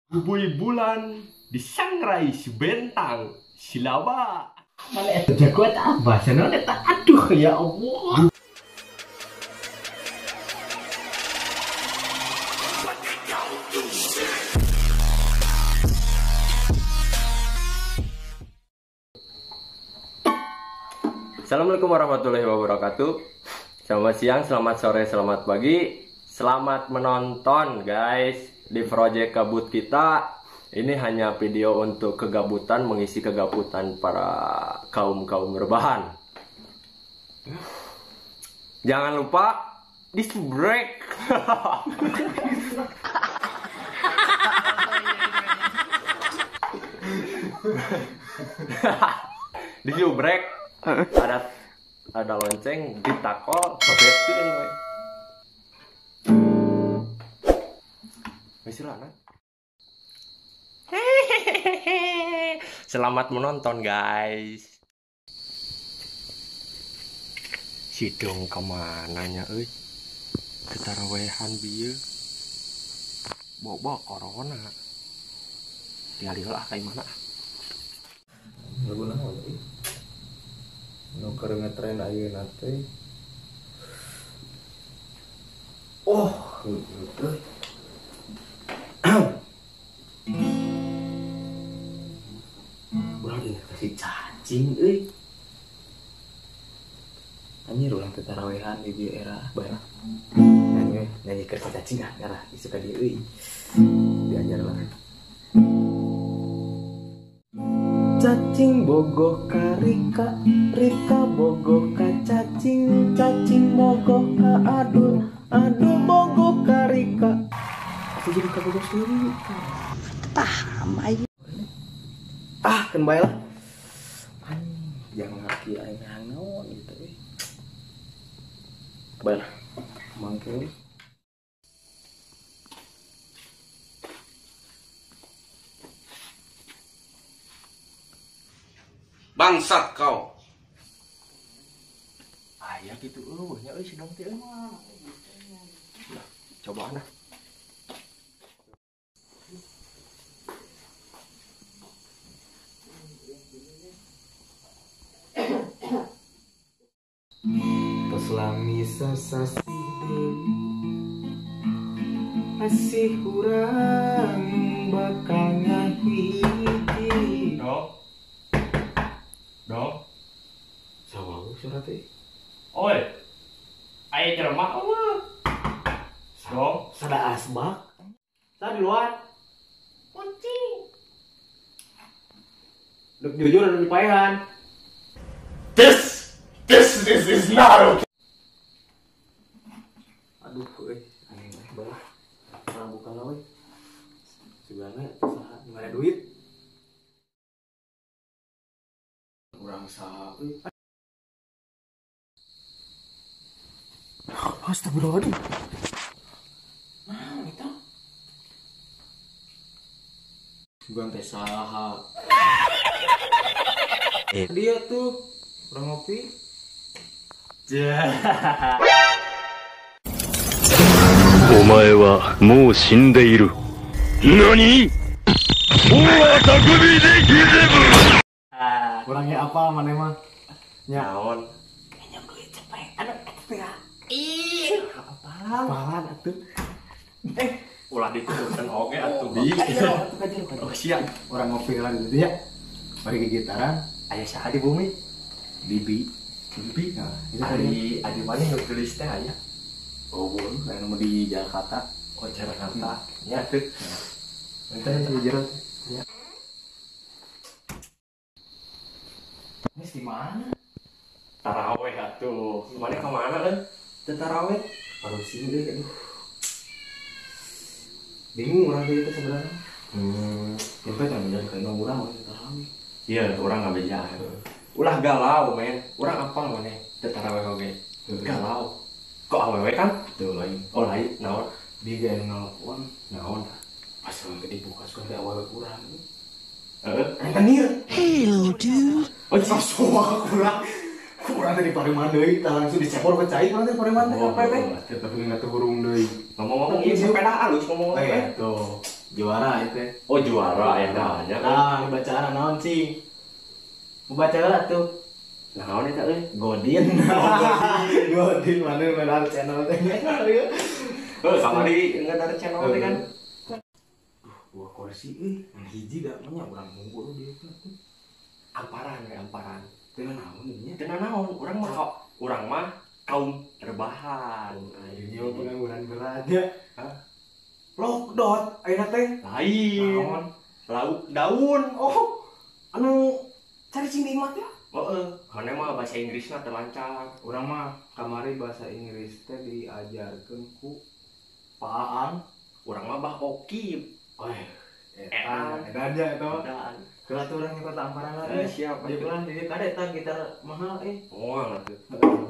Bubui bulan disangrai si bentang silaba. Mana eta jago eta bahasa naon eta, aduh ya Allah. Assalamualaikum warahmatullahi wabarakatuh. Selamat siang, selamat sore, selamat pagi. Selamat menonton guys. Di project gabut kita. Ini hanya video untuk kegabutan, mengisi kegabutan para kaum-kaum rebahan. Jangan lupa di break. Di break ada lonceng ditakol bebesin we. Silakan. Hehehe. Selamat menonton guys. Sidong kemana nya euy? Ketarawehan bieu. Bawa corona. Tinggal heula ka imahna. Lagu naon euy? Nu keur ngetren ayeuna teh. Oh, heueuh. Urang ingat kasih cacing euy. Anjir urang teh tarawehan di dieu era bae. Nyanyi nyanyi keur si cacing ah ngarah isu ka dieu euy. Diajar lah. Cacing bogoh ka Rika, Rika bogoh ka cacing, cacing bogoh ka Adul, Adul bogoh ka Rika. Aku jadi kabogoh si Rika. Paham aing. Ah, kan bae lah. Anjing, jangan laki aing naon gitu euy. Bae lah. Mangke. Bangsat kau. Aya gitu eueuh nya euy sidong teh euy. Lah, cobaan ah. Lami sasasih deui asih urang bakal ngahiji. Dok. Dok. Sawau surat teh. Oi. Aya jelema eueuh. Dok, sada asbak. Sa di luar. Kunci. Dek jujur anu dipaehan. This is not okay. Aduh, euy, aneh banget balah. Urang buka lah euy. Sugana saha nu ada duit. Urang saha euy. Astagfirullahaladzim. Naon eta? Sugan teh saha. Dia tuh urang ngopi. お前はもう死んでいる。何？王は匠で刻む。 Kurangnya apa mana mah? Naon? Minjem duit cepet. Anu eta teh. Ih, apalan? Apalan atuh. Ulah dituturkeun oge atuh bi. Oh siap. Urang ngopi lah gitu ya. Mari gitaran. Aya saha di bumi? Bibi. Bibi. Nah, itu ari adi mana nu tulis teh aya? Oh, boleh. Aya nu di Jakarta. Oh, Jakarta. Nya tuh. Bentar ya jero. Ya. Ini di mana? Taraweh atuh. Mana ka mana euy? Teu taraweh. Harus sih deh, aduh. Bingung urang teh itu sebenarnya. Sampai teh bener ka urang taraweh. Iya, urang ngabeja. Ulah galau men. Urang apal maneh teu taraweh oge. Galau. Kok awewe kan? Tuh lain. Oh lain, naon? Dia gak yang nelpon. Naon? Pas urang teh dibuka suka teh awewe urang. Heeh. Rentenir. Hello dude. Oh, semua kurang. Kurang teh di pareman deui, tah langsung dicepor ke cai urang teh pareman teh apa teh? Tapi enggak teu hurung deui. Ngomong-ngomong ieu sepeda halus ngomong teh. Tuh. Juara itu. Oh juara ya nanya. Ah, bacaan naon sih? Baca lah tuh. Naon eta euy? Godin. Godin mana mana channel teh. Heuh, kamari ngadar channel teh kan. Duh, dua kursi euy, hiji da mah nya urang unggul dia tuh. Amparan we amparan. Teu naon nya? Teu naon, urang mah kaum rebahan. Ayo pengangguran berat ya. Hah? Lockdown ayeuna teh. Lain. Naon? Lauk daun. Oh, anu cari cing di imah teh. Heeh, mana mah bahasa Inggrisna terlancar. Urang mah kamari bahasa Inggris teh diajarkeun ku Pak Aang. Urang mah Bah Okib. Oh, eta edan nya eta mah. Kelah tuh urang nyokot amparan lah. Siap. Dia belah di kade eta gitar mahal eh. Moal atuh.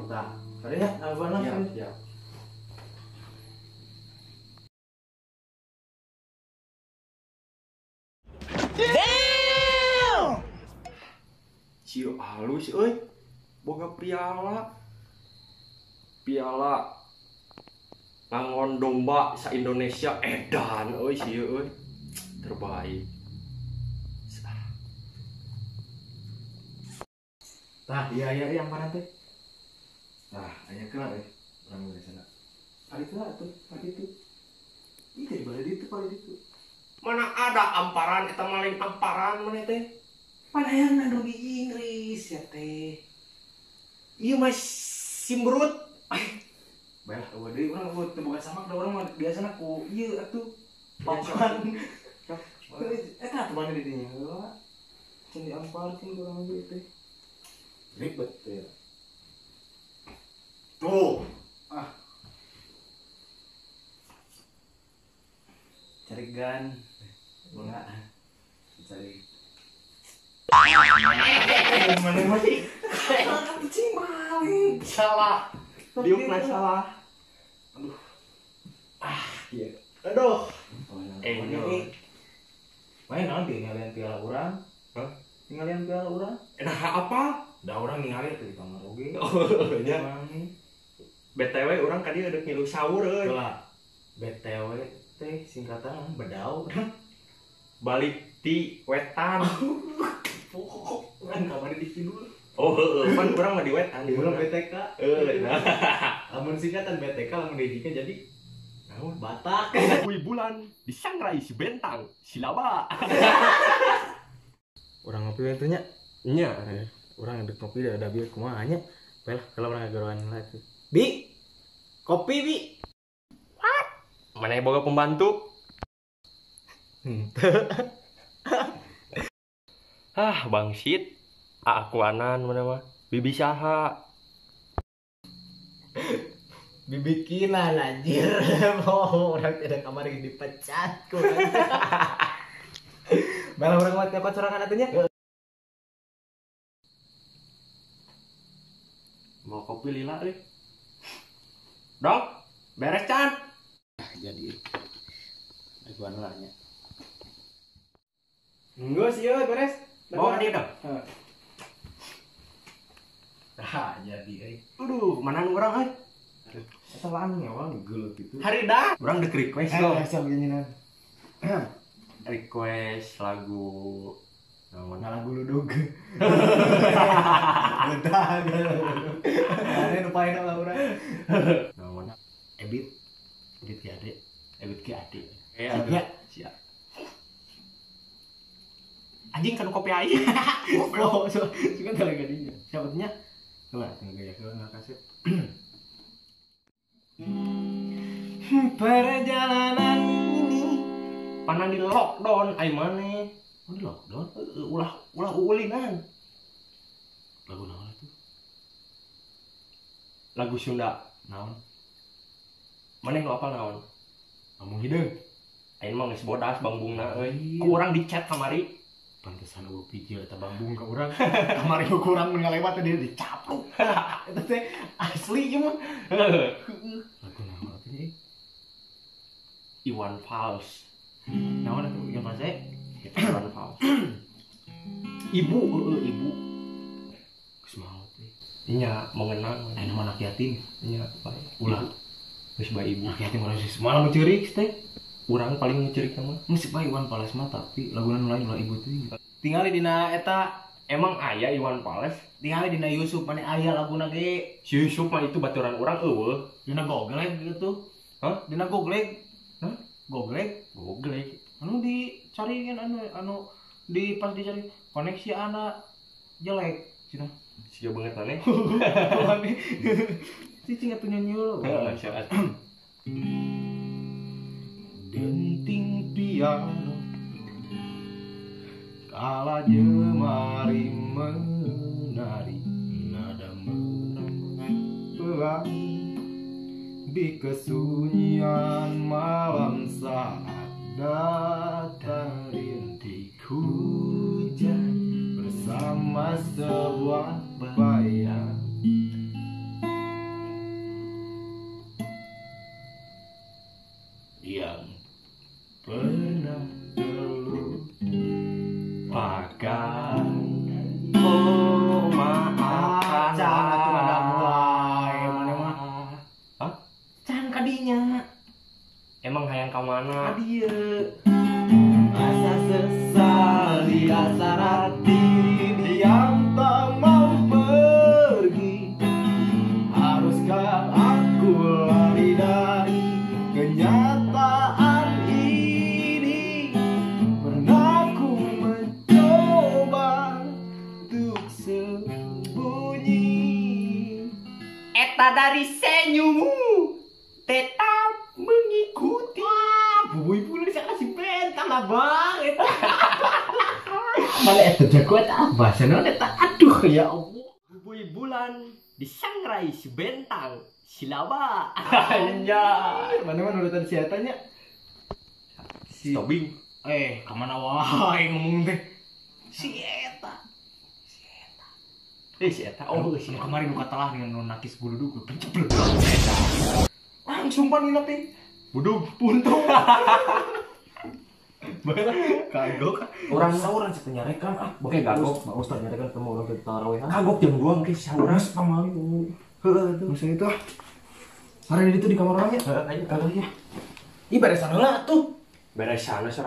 Tah, kade nya awan lah. Siap. Damn! Ciu halus euy. Boga piala. Piala ngangon domba sa Indonesia edan euy sieu euy. Terbaik. Tah, iya iya yang mana teh? Tah, aya keula euy. Urang biasana. Ari teh atuh, ari itu. Ih, dari balik ditu, balik ditu. Mana ada amparan eta mah lain amparan maneh teh. Panayangan nu di Inggris ya teh. Ieu mah simbrut. Bae lah, eueuh deui urang teu boga samak da urang mah biasana ku ieu atuh. Papan. Eta atuh mana di dinya heula. Can diamparkeun ku urang ge teh. Ribet teh. Tuh. Ah. Cari gan. Bunga. Cari. Mana masih? Kucing maling. Salah. Diukna salah. Aduh. Ah, iya. Aduh. Ini. Main naon tingalian piala urang? Hah? Tingalian piala urang? Nah, apa? Da urang ningali tuh di kamar oge. Oh, nya. BTW urang ka dieu deuk ngilu sahur euy. Heula. BTW teh singkatan bedau. Balik ti wetan. Kan kamari di kidul. Oh, heeh, pan urang mah di wetan. Urang BTK. Heuh, nah. Lamun singkatan BTK lamun dihijikeun jadi naon? Batak. Kui bulan disangrai si bentang, silaba. Urang ngopi we teh nya. Nya. Urang dek ngopi da ada bieu kumaha nya. Bae lah kalau urang ngageroan lah tuh. Bi. Kopi, Bi. What? Mana boga pembantu? Ah, bangsit. Akuanan mana mah. Bibi saha? Bibikinan anjir. Oh, orang tidak kamar dipecat ku. Malah urang mah nyokot sorangan atuh nya. Mau kopi lila euy. Dong, beres can. Jadi akuan lah nya. Geus ieu beres. Bawa dia dong. Tah jadi euy. Aduh, mana nu urang euy? Eta laan ngewa geuleuh kitu. Hari dah. Urang dek request dong. Siap nyanyian. Request lagu naon? Lagu ludug. Bentar. Ane nu paena lah urang. Naon? Ebit. Ebit ki Ade. Ebit ki Ade. Siap. Siap. Anjing kan kopi aing. Oh, so, suka talaga dinya. Siapa nya? Coba tengah gaya ke nggak kasih. Perjalanan ini panan di lockdown ai maneh. Oh, di lockdown? Ulah ulah uulinan. Lagu naon atuh? Lagu Sunda. Naon? Maneh nu apal naon? Ngomong hideung. Aing mah geus bodas bangbungna euy. Ku urang di chat kamari. Pantesan eueuh pikir eta bambung ka urang. Kamari ku urang mun ngalewat teh dicapluk. Eta teh asli ieu mah. Lagu naon atuh nya? Iwan Fals. Naon atuh Iwan Fals eh? Iwan Fals. Ibu heeh ibu. Geus maot teh. Nya mengenang aya mah anak yatim. Nya bae. Ulah geus bae ibu. Anak yatim urang geus malah menceurik teh. Urang paling ngecerik mah. Musik bae Iwan Fals mah tapi laguna nu lain ulah ibu teuing. Tingali dina eta emang aya Iwan Fals? Tingali dina Yusuf mane aya laguna ge. Si Yusuf mah itu baturan urang eueuh. Dina Google gitu. Hah? Dina Google. Hah? Google. Google. Anu dicariin anu di pas dicari koneksi anak jelek cina. Sia banget aneh. Cicing atuh nyanyi lo. Heeh, sia. Denting piano kala jemari menari nada merambut pelan di kesunyian malam saat datang rintik hujan bersama sebuah bayang yang pernah terlupakan. Oh maafkan. Can atuh rada mulai mana mah. Hah? Can kadinya. Emang hayang ka mana? Ka dieu. Rasa sesal di dasar hati, diam tak mau pergi. Haruskah aku lari dari kenyataan ini? Pernah ku mencoba untuk sembunyi. Eta dari senyummu tetap mengikuti. Bubui pula bisa kasih bentang lah bang. Mana eta jago eta bahasa naon eta aduh ya Allah. Bubui bulan disangrai si bentang silaba. Anjay. Mana mah nurutan si eta nya? Si Tobing. Ka mana wae ngomong teh. Si eta. Si eta. Si eta. Oh, si kemarin nu katalah dengan nu nakis guludug penceblek. Langsung panina teh. Budug puntung. Kagok. Orang sauran sih nyarekan ah. Oke, kagok. Pak Ustaz nyarekan ketemu orang ke tarawehan. Kagok jam 2 engke sauran pamali. Heeh tuh. Masa itu ah. Hari itu di kamar orang ya? Heeh, ayo kagok ya. Ih beresan heula tuh. Beresan heula.